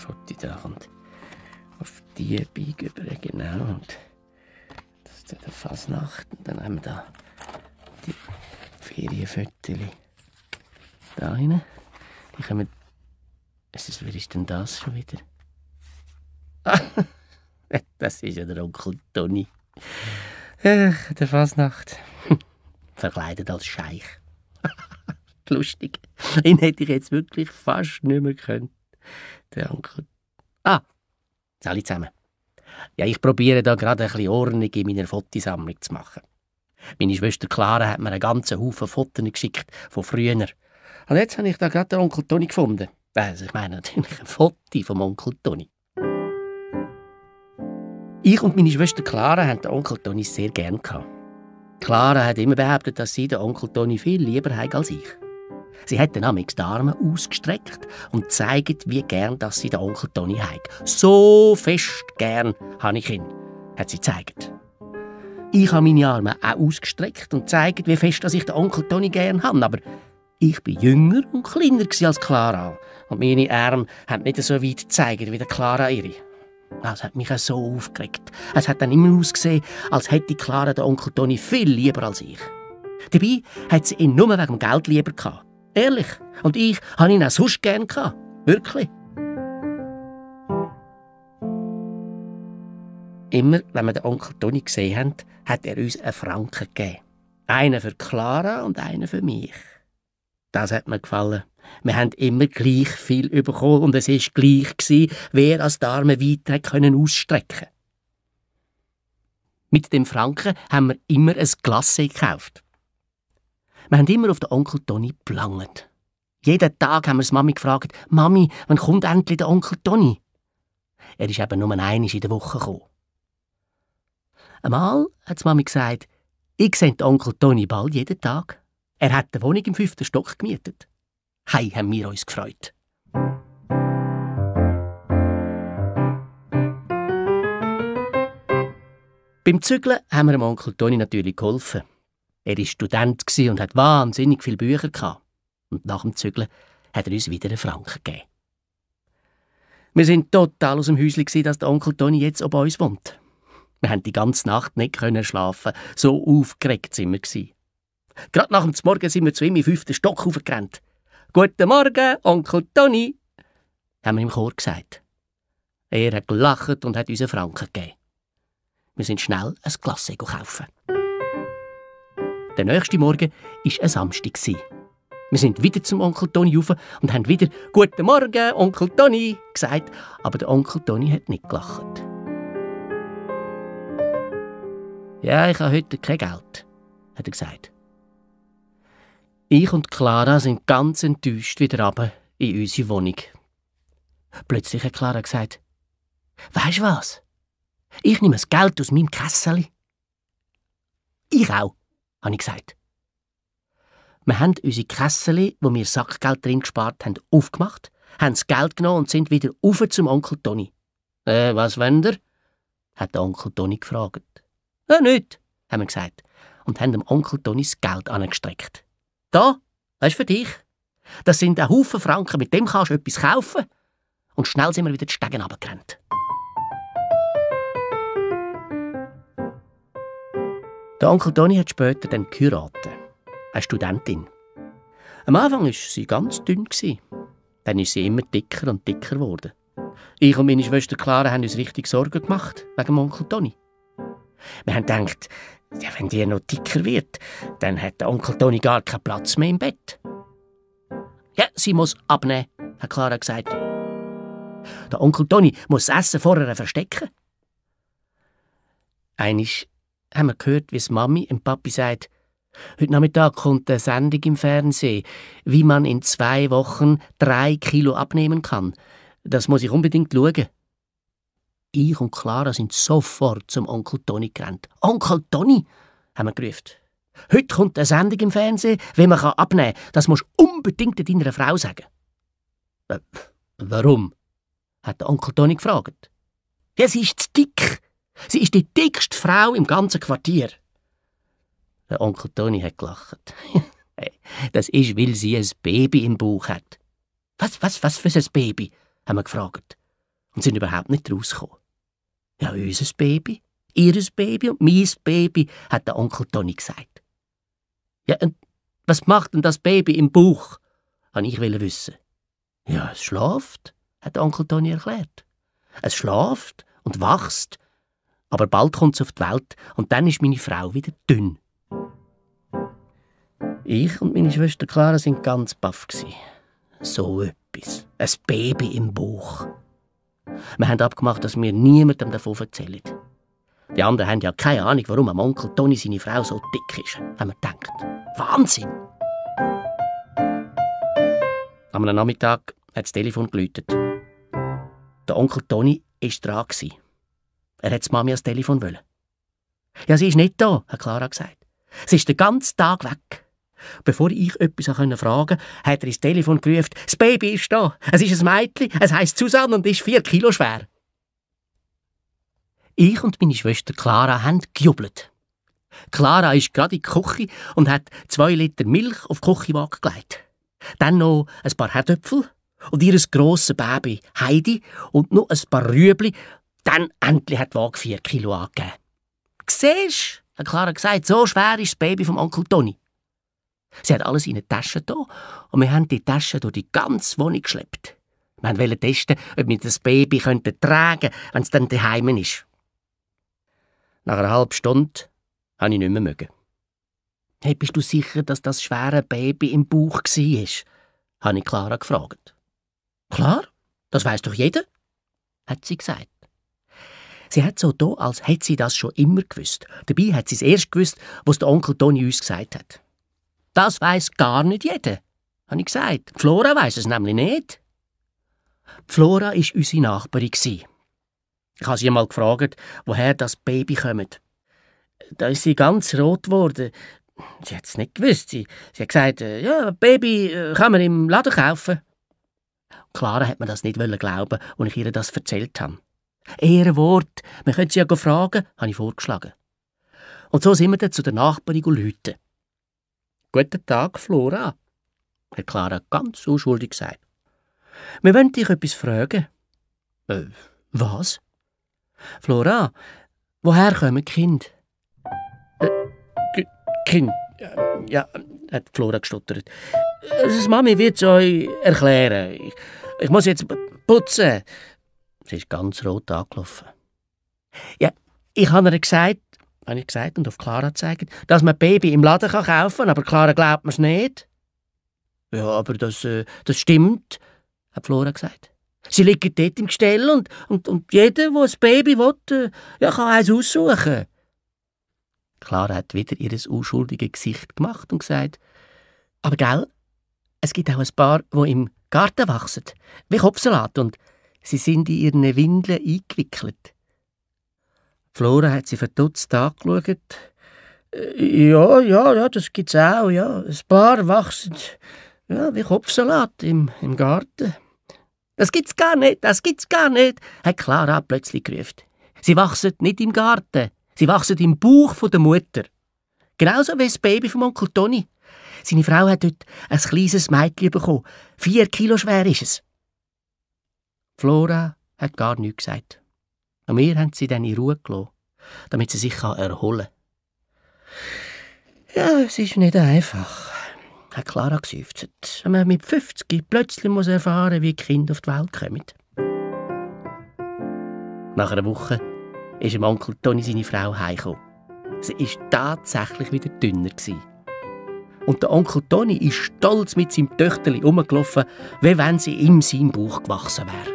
Foto da und auf die Biege über, genau. Und das ist der Fasnacht. Und dann haben wir da die Ferienfotos da rein. Die kommen. Wer ist denn das schon wieder? Das ist ja der Onkel Toni. Der Fasnacht. Verkleidet als Scheich. Lustig. Ihn hätte ich jetzt wirklich fast nicht mehr können. Der Onkel. Alle zusammen. Ja, ich probiere da gerade ein bisschen Ordnung in meiner Fotosammlung zu machen. Meine Schwester Clara hat mir einen ganzen Haufen Fotos geschickt von früher. Und jetzt habe ich da gerade den Onkel Toni gefunden. Also ich meine natürlich ein Foto vom Onkel Toni. Ich und meine Schwester Clara haben den Onkel Toni sehr gern gehabt. Clara hat immer behauptet, dass sie den Onkel Toni viel lieber hat als ich. Sie hat dann die Arme ausgestreckt und gezeigt, wie gern dass sie den Onkel Toni hat. So fest gern habe ich ihn, hat sie gezeigt. Ich habe meine Arme auch ausgestreckt und gezeigt, wie fest dass ich den Onkel Toni gern habe. Aber ich bin jünger und kleiner als Clara. Und meine Arme haben nicht so weit gezeigt wie der Clara ihre. Das hat mich auch so aufgeregt. Es hat dann immer ausgesehen, als hätte Clara den Onkel Toni viel lieber als ich. Dabei hat sie ihn nur wegen dem Geld lieber gehabt. Ehrlich. Und ich habe ihn auch sonst gern gehabt. Wirklich. Immer, wenn wir den Onkel Toni gesehen haben, hat er uns einen Franken gegeben. Einen für Clara und einen für mich. Das hat mir gefallen. Wir haben immer gleich viel bekommen und es war gleich, wer als die Arme weit ausstrecken konnte. Mit dem Franken haben wir immer ein Glacé gekauft. Wir haben immer auf den Onkel Toni gelangt. Jeden Tag haben wir die Mami gefragt, «Mami, wann kommt endlich der Onkel Toni?» Er ist eben nur einmal in der Woche gekommen. Einmal hat die Mami gesagt, «Ich sehe den Onkel Toni bald jeden Tag. Er hat eine Wohnung im 5. Stock gemietet.» Hei, haben wir uns gefreut. Beim Zügeln haben wir dem Onkel Toni natürlich geholfen. Er war Student und hatte wahnsinnig viele Bücher gehabt. Und nach dem Zügeln hat er uns wieder einen Franken gegeben. Wir waren total aus dem Häuschen, dass der Onkel Toni jetzt bei uns wohnt. Wir konnten die ganze Nacht nicht schlafen. So aufgeregt waren wir. Gerade nach dem Morgen sind wir zu ihm im 5. Stock hochgerannt. «Guten Morgen, Onkel Toni!» haben wir im Chor gesagt. Er hat gelacht und hat uns einen Franken gegeben. Wir sind schnell ein Glacé kaufen. Der nächste Morgen war ein Samstag. Wir sind wieder zum Onkel Toni rauf und haben wieder «Guten Morgen, Onkel Toni!» gesagt, aber der Onkel Toni hat nicht gelacht. «Ja, ich habe heute kein Geld», hat er gesagt. Ich und Clara sind ganz enttäuscht wieder runter in unsere Wohnung. Plötzlich hat Clara gesagt, «Weisst du was? Ich nehme das Geld aus meinem Kessel.» «Ich auch», habe ich gesagt. Wir haben unsere Kessel, wo wir Sackgeld drin gespart haben, aufgemacht, haben das Geld genommen und sind wieder rauf zum Onkel Toni. Was wollt ihr?» hat der Onkel Toni gefragt. «Nichts», haben wir gesagt und haben dem Onkel Toni das Geld angestreckt. «Da, das ist für dich. Das sind ein Haufen Franken, mit dem kannst du etwas kaufen.» Und schnell sind wir wieder die Stegen runtergerannt. Der Onkel Toni hat später dann geheiratet. Eine Studentin. Am Anfang war sie ganz dünn. Dann ist sie immer dicker und dicker geworden. Ich und meine Schwester Clara haben uns richtig Sorgen gemacht wegen dem Onkel Toni. Wir haben gedacht, ja, wenn die noch dicker wird, dann hat der Onkel Toni gar keinen Platz mehr im Bett. «Ja, sie muss abnehmen», hat Clara gesagt. «Der Onkel Toni muss das Essen vorher verstecken.» Einmal haben wir gehört, wie Mami und Papi sagt, «Heute Nachmittag kommt eine Sendung im Fernsehen, wie man in 2 Wochen 3 Kilo abnehmen kann. Das muss ich unbedingt schauen.» Ich und Clara sind sofort zum Onkel Toni gerannt. «Onkel Toni!» haben wir gerufen. «Heute kommt eine Sendung im Fernsehen, wie man abnehmen kann. Das musst du unbedingt deiner Frau sagen.» «Warum?» hat der Onkel Toni gefragt. «Ja, sie ist zu dick. Sie ist die dickste Frau im ganzen Quartier.» Der Onkel Toni hat gelacht. «Das ist, weil sie ein Baby im Bauch hat.» Was für ein Baby?» haben wir gefragt. und sind überhaupt nicht rausgekommen. Ja, unser Baby, ihres Baby und mein Baby, hat der Onkel Toni gesagt. Ja, und was macht denn das Baby im Bauch? Wollte ich wissen. Ja, es schläft, hat der Onkel Toni erklärt. Es schläft und wächst, aber bald kommt es auf die Welt und dann ist meine Frau wieder dünn. Ich und meine Schwester Clara sind ganz baff gsi. So etwas. Ein Baby im Bauch. Wir haben abgemacht, dass wir niemandem davon erzählen. Die anderen haben ja keine Ahnung, warum am Onkel Toni seine Frau so dick ist. Haben wir gedacht. Wahnsinn! Am Nachmittag hat das Telefon geläutet. Der Onkel Toni war dran. Er wollte Mami ans Telefon wollen. Ja, sie ist nicht da, hat Clara gesagt. Sie ist den ganzen Tag weg. Bevor ich etwas fragen konnte, hat er ins Telefon gerufen, das Baby ist da. Es ist ein Mädchen, es heisst Susanne und ist 4 Kilo schwer. Ich und meine Schwester Clara haben gejubelt. Clara ist gerade in die Küche und hat 2 Liter Milch auf die Küchenwaage gelegt. Dann noch ein paar Herdöpfel und ihr grosses Baby Heidi und noch ein paar Rüebli. Dann endlich hat die Waage 4 Kilo angegeben. «Siehst du», hat Clara gesagt, «so schwer ist das Baby vom Onkel Toni.» Sie hat alles in eine Tasche da und wir haben die Tasche durch die ganze Wohnung geschleppt. Wir wollten testen, ob wir das Baby tragen könnten, wenn es dann daheim ist. Nach einer halben Stunde habe ich nicht mehr mögen. «Hey, bist du sicher, dass das schwere Baby im Bauch war?» habe ich Clara gefragt. «Klar, das weiss doch jeder», hat sie gesagt. Sie hat so da, als hätte sie das schon immer gewusst. Dabei hat sie es erst gewusst, was der Onkel Toni uns gesagt hat. «Das weiss gar nicht jeder», habe ich gesagt. «Flora weiss es nämlich nicht.» Flora war unsere Nachbarin. Ich habe sie einmal gefragt, woher das Baby kommt. Da ist sie ganz rot geworden. Sie hat es nicht gewusst. Sie hat gesagt, «Ja, Baby kann man im Laden kaufen.» Clara hat mir das nicht glauben, als ich ihr das erzählt habe. «Ehrenwort, wir können sie ja fragen», habe ich vorgeschlagen. Und so sind wir dann zu der Nachbarin läuten. «Guten Tag, Flora», hat Clara ganz unschuldig gesagt. «Wir wollen dich etwas fragen.» «Was?» «Flora, woher kommen die Kinder?» «Kind, ja», hat Flora gestottert. «Das Mami wird es euch erklären. Ich muss jetzt putzen.» Sie ist ganz rot angelaufen. «Ja, ich habe ihr gesagt», habe ich gesagt und auf Clara gezeigt, «dass man Baby im Laden kaufen kann, aber Clara glaubt mir's nicht.» «Ja, aber das stimmt», hat Flora gesagt. «Sie liegen dort im Gestell und jeder, der ein Baby will, kann eins aussuchen.» Clara hat wieder ihr unschuldiges Gesicht gemacht und gesagt, «Aber gell, es gibt auch ein paar, die im Garten wachsen, wie Kopfsalat, und sie sind in ihren Windeln eingewickelt.» Flora hat sie verdutzt angeschaut. Ja, das gibt's auch, ja. Ein paar wachsen, ja, wie Kopfsalat im Garten.» «Das gibt's gar nicht, hat Clara plötzlich gerufen. «Sie wachsen nicht im Garten, sie wachsen im Bauch der Mutter. Genauso wie das Baby vom Onkel Toni. Seine Frau hat dort ein kleines Mädchen bekommen. 4 Kilo schwer ist es.» Flora hat gar nichts gesagt. Und wir haben sie dann in Ruhe gelassen, damit sie sich erholen kann. «Ja, es ist nicht einfach», hat Clara geseufzt, wenn man mit 50 plötzlich muss erfahren, wie Kinder auf die Welt kommen. Nach einer Woche ist dem Onkel Toni seine Frau heimgekommen. Sie war tatsächlich wieder dünner. Und der Onkel Toni ist stolz mit seinem Töchterli rumgelaufen, wie wenn sie in seinem Bauch gewachsen wäre.